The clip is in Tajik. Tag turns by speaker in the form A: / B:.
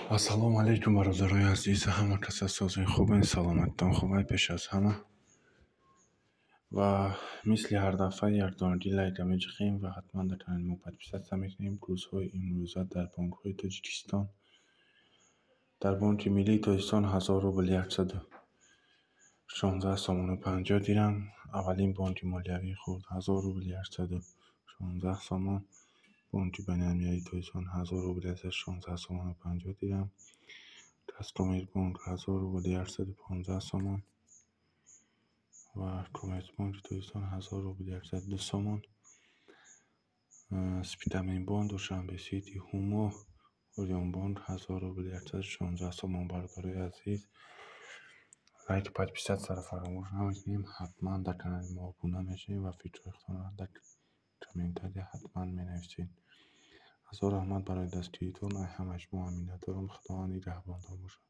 A: Ассалому алайкум, бародарои азиз, ҳама кас аз созои хубен, саломатитон хубай. Пеш аз ҳама ва мисли ҳар дафъа якдонагӣ лайка меҷиқем ва ҳатман дар канали мо подписаться мекунем. Курсҳои имрӯза дар бонкҳои Тоҷикистон: дар Бонки Миллии Тоҷикистон 1000 рубл 116 сомону 50 дирам, аввалин бонки молиявии хурд 1000 рубл 116 сомон, Бонки байналмилалии Тоҷикистон 1000 рубл 116 сомону 50 дирам, Казкоммерцбонк 1000 рубл 115 сомон ва Коммерцбонки Тоҷикистон 1000 рубл 102 сомон, Спитаменбонк, Душанбе Сити, Ҳумо, Ориёнбонк 1000 рубл 116 сомон. Бародарои азиз, лайк, подписаться ро фаромӯш намекунем, ҳатман дар канали мо обуна мешавем ва фикрҳои худтонро дар комментария ҳатман менависед. Ҳазор раҳмат барои дастгиритон, ай ҳамаи шумо миннатдорам. Худованд нигаҳбонтон бошад.